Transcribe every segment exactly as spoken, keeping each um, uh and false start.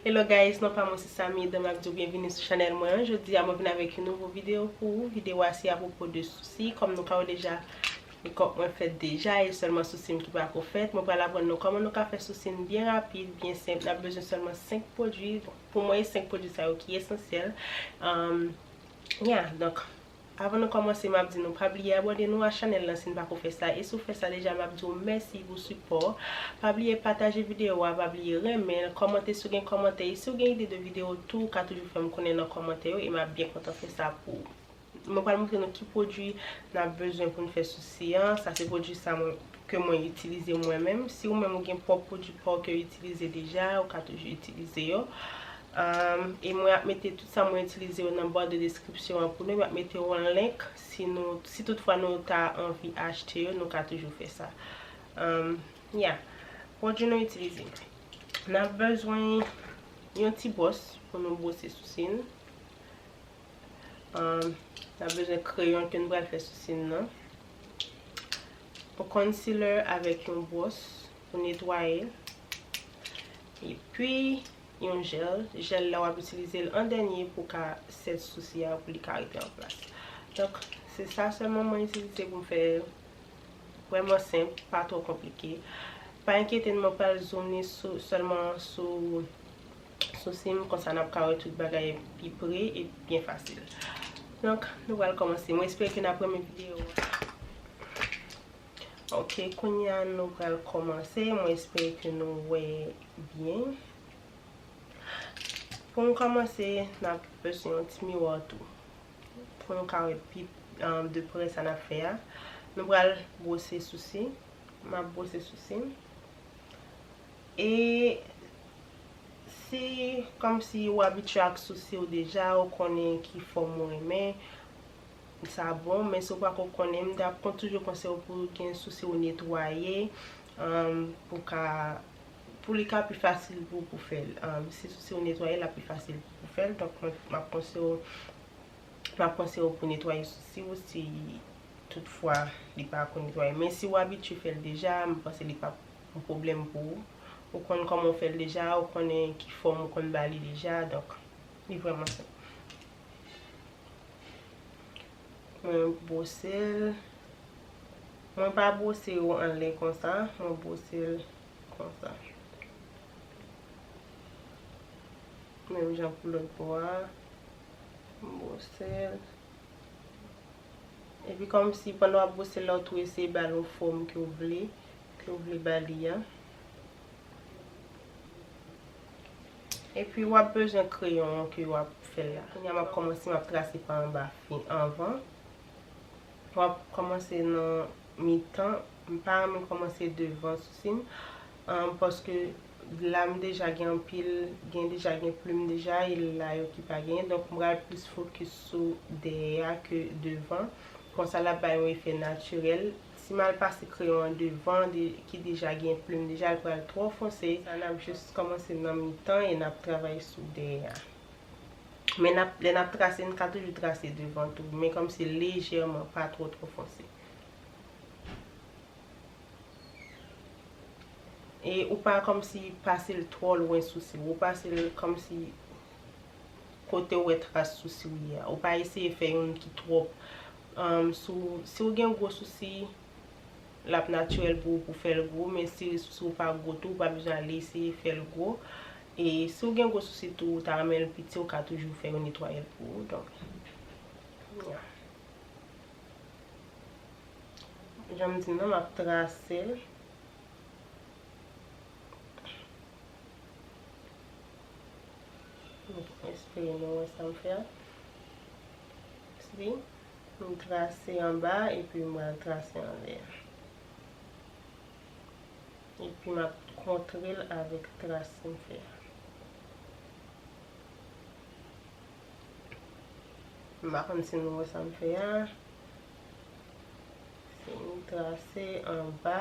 Hello guys, non pa mwen se Samy, donk m ap di w byenvini sou chanèl mwen an. Jodi a mwen vin avèk yon nouvo videyo pou ou. Videyo a se apwopo de sousi. Kòm nou ka wè deja, makeup mwen fèt deja, e sèlman sousi m ki pako fèt. Mwen pral aprann nou kòman nou ka fè sousi n byen rapid, byen senp. N ap bezwen sèlman senk pwodui. Pou mwen, e senk pwodui sa yo ki esansyèl. Um, yeah, donk, avan nou kòmanse, m ap di nou pa bliye abòne nou a chanèl lan si n pako fè sa. E si w fè sa deja, m ap di w mèsi pou sipò. Pa bliye pataje videyo a, pa bliye renmen l, kòmante si w gen kòmantè. E si w gen ide de videyo tou, ou ka toujou fè m konnen nan kòmantè yo, e m ap byen kontan fè sa pou ou. Mwen pral montre nou ki pwodui n ap bezwen pou n fè sousi an. Sa se pwodui sa mwen, ke mwen itilize mwen menm. Si ou menm ou gen pwòp pwodui pa w ke w itilize deja, ou ka toujou itilize yo. Um, e mwen ap mete tout sa mwen itilize yo nan ba de deskripsyon an pou nou. Mwen ap mete yon link si nou, si toutfwa nou ta anvi achte yo, nou ka toujou fè sa. Um, yeah. Pwodui nou itilize. N ap bezwen yon ti bwòs pou nou bwose sousi n. Um, n ap bezwen kreyon ke n pral fè sousi n nan. Yon concealer avèk yon bwòs pou netwaye. Epi, yon jèl. Jèl la, w ap itilize l an dènye pou w ka sèch sousi a, pou li ka rete an plas. Donk, se sa sèlman mwen itilize pou m fè. Vrèman senp, pa twò konplike. Pa enkyete n, mwen pral zoome sou, sèlman sou sousi m, konsa n ap ka wè tout bagay pi pre e byen fasil. Donk, nou pral kòmanse. Mwen espere ke n ap renmen videyo a. Ok, kounye a nou pral kòmanse. Mwen espere ke nou wè byen. Pou n kòmanse, n ap bezwen yon ti miwa tou. Pou nou ka wè pi, um, de prè sa n ap fè a. Nou pral bwose sousi. M ap bwose sousi m. E si, kòmsi ou abitye ak sousi w deja, ou konnen ki fòm ou renmen, sa bon. Men si w pako konnen, m t ap kon toujou konseye w pou w gen sousi w netwaye, um, pou ka, pou li ka pi fasil pou, pou fè l. Um, si sousi w netwaye, l ap pi fasil pou, pou fè l. Donk, mwen, m ap konseye w, m ap konseye w pou netwaye sousi w si toutfwa li pa ko netwaye. Men si w abitye fè l deja, m panse li p ap yon pwoblèm pou ou. Ou konn kòman w fè l deja, ou konnen ki fòm ou konn ba li deja, donk, li vrèman senp. Mwen bwose l. Mwen pa bwose yo anlè konsa, mwen bwose l konsa. Menm jan pou lòt bò a, m bwose l. Epi kòmsi pandan w ap bwose l la, ou tou eseye ba l yon fòm ke w vle, ke w vle ba li a. Epi w ap bezwen kreyon an ke w ap fè la. Kounye a m ap kòmanse, m ap trase pa anba fen anvan. W ap kòmanse nan mitan. M pa renmen kòmanse devan sousi m, um, paske la m deja gen anpil, gen deja gen plim deja, e la yo ki pa genyen. Donk, m pral plis fokis sou dèyè a ke devan. Konsa, l ap bay yon efè natirèl. Si m al pase kreyon an devan, de, ki deja gen plim deja, l pral twò fonse. Sa, n ap jis kòmanse nan mitan e n ap travay sou dèyè a. Men n ap, lè n ap trase, n ka toujou trase devan tou, men kòmsi lejèman, pa twò, twò fonse. E ou pa kòmsi pase l twò lwen sousi w, ou pase l kòmsi kote w wè tras sousi w ye a. Ou pa eseye fè youn ki twòp, um, sou, si w gen gwo sousi, l ap natirèl pou ou pou fè l gwo, men si sousi w pa gwo tou, ou pa bezwen al eseye fè l gwo. E si w gen gwo sousi tou, ou ta renmen l piti, ou ka toujou fè yo netwaye l pou ou. Donk, yeah. Jan m di nou, m ap trase l. Espere nou wè sa m fè a. Si, m trase anba epi m pral trase anlè. Epi m ap kontre l avèk tras m fè a. M pa konn si nou wè sa m fè a. Se m trase anba,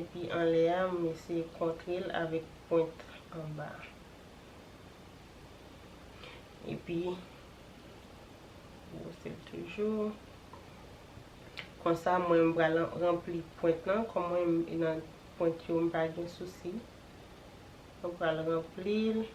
epi anlè a, m eseye kontre l avèk pwent anba. Epi, bwose l toujou. Konsa, mwen, m pral ranpli pwent lan. Kòm mwen, m, nan pwent yo, m pa gen sousi. Mwen pral ranpli l.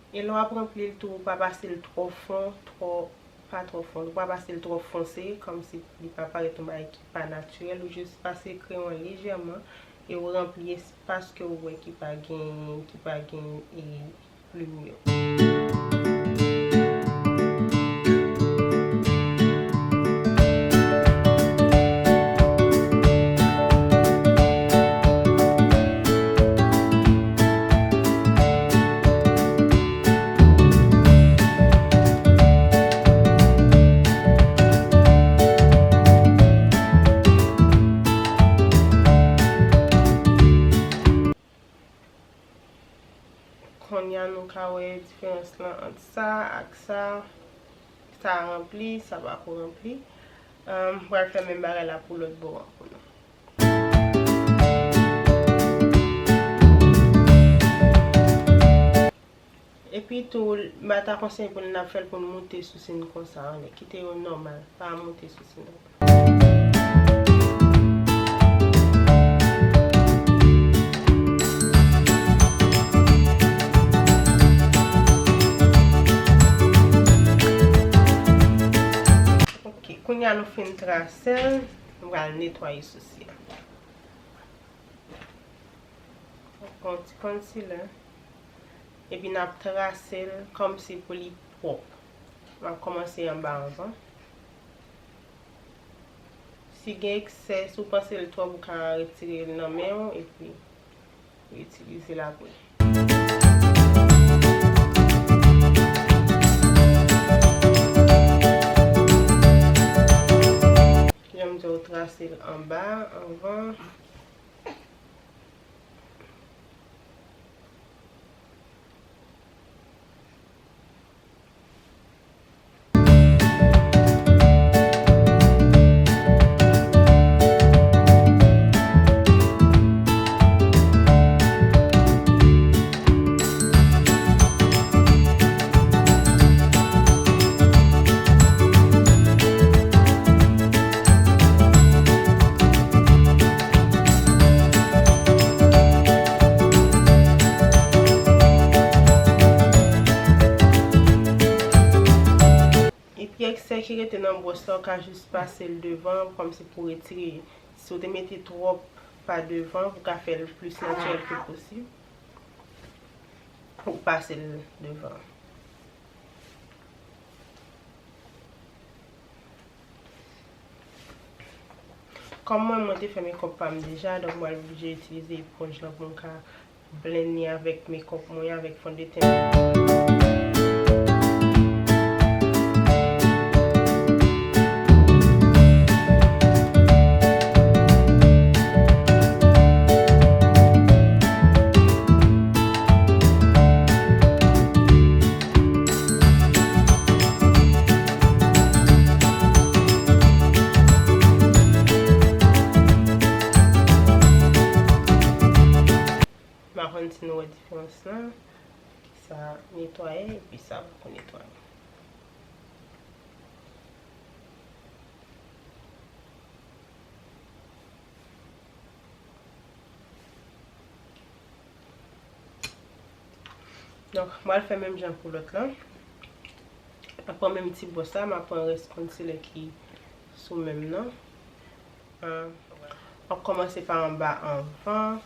E lè w ap ranpli l tou, ou pa pase l twò fon, twò, pa twò fon, ou pa pase l twò fonse, kòmsi li pa parèt yon bagay ki pa natirèl, ou jis pase kreyon an lejèman e ou ranpli espas ke ou wè ki pa gen, ki pa gen, e, plim yo. Kounye a nou ka wè diferans lan ant sa ak sa. Sa ranpli, sa pako ranpli. Ahn, m pral fè menm bagay la pou lòt bò an pou nou. Epi tou, m pa ta konseye pou n ap fè l pou n moute sousi n konsa anlè. Kite yo nòmal, pa moute sousi n ankò. Ok, kounye a nou fin trase l, nou pral netwaye sousi a. Pran yon ti concealer. Epi n ap trase l kòmsi pou li pwòp. M ap kòmanse anba anvan. Si gen eksè, si w panse l twòp, ou ka retire l nan men w epi ou itilize l apre. Jan m di w, trase l anba, anvan. Epi eksè ki rete nan bwòs la, ou ka jis pase l devan, kòmsi pou retire. Si w te mete twòp pa devan, pou ka fè l plis natirèl ke posib, ou pase l devan. Kòm mwen, mwen te fè makeup pa m deja, donk mwen oblije itilize eponj lan pou m ka blend li avèk makeup mwen, avèk fondeten mwen. M pa konn si nou wè diferans lan. Sa netwaye, epi sa poko netwaye. Donk, m pral fè menm jan pou lòt lan. M ap pran menm ti bwòs la, m ap pran rès concealer ki sou men m nan. Ahn, m ap kòmanse pa anba anvan.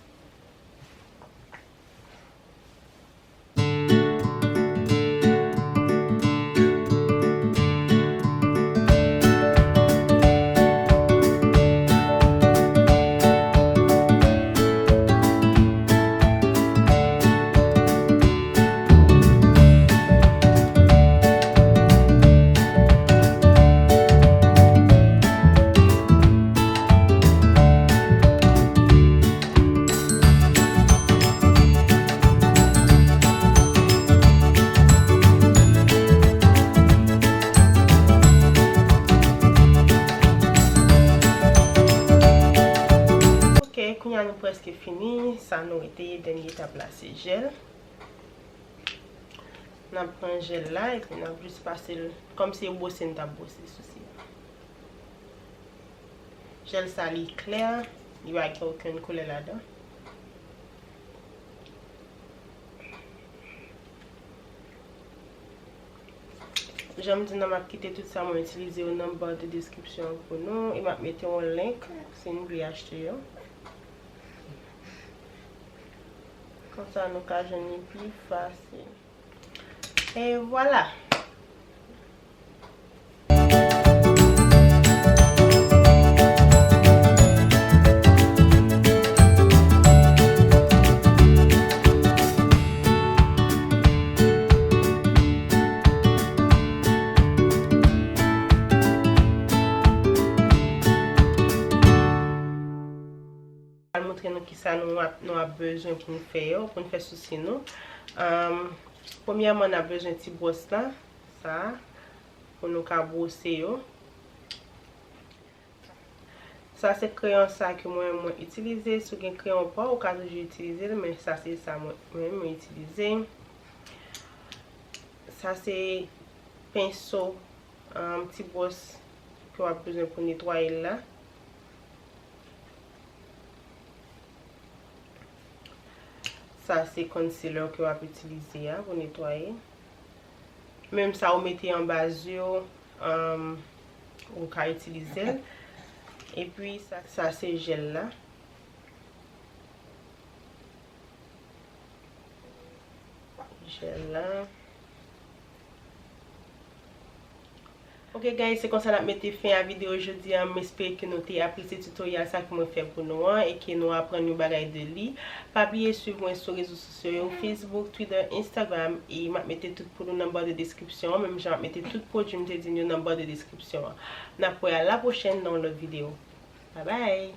Ok, kounye a nou prèske fini. Sa nou rete, dènye etap la, se jèl. N ap pran jèl la, epi n ap jis pase l kòmsi e bwose n t ap bwose sousi a. Jèl sa li klè, li pa gen okenn koulè ladan. Jan m di nou, m ap kite tout sa mwen itilize yo nan ba de deskripsyon an pou nou, e m ap mete yon link si nou vle achte yo. Konsa nou ka jwenn li pi fasil. E vwala. Al montre nou kisa nou ap, nou ap bezwen pou n fè yo, pou n fè sousi nou. Anm, premyèman, n ap bezwen ti bwòs la, sa, pou nou ka bwose yo. Sa se kreyon sa ke mwen, mwen itilize. Si w gen kreyon pa w, ou ka toujou itilize l, men sa se sa mwen, mwen, mwen itilize. Sa se penso, anm, ti bwòs ke w ap bezwen pou netwaye l la. Sa se concealer ke w ap itilize a pou netwaye. Menm sa ou mete anba zye w, anm, ou ka itilize l. Epi sa, sa se jèl la. Jèl la. Ok guys, se konsa n ap mete fen a videyo jodi a. M espere ke nou te apresye tutorial sa ke mwen fè pou nou an e ke nou aprann yon bagay de li. Pa bliye swiv mwen sou rezo sosyo yo, Facebook, Twitter, Instagram, e m ap mete tout pou nou nan ba de deskripsyon an, menm jan m ap mete tout pwodui m te di nou yo nan ba de deskripsyon an. N ap wè a la pwochèn nan yon lòt videyo. Bye bye!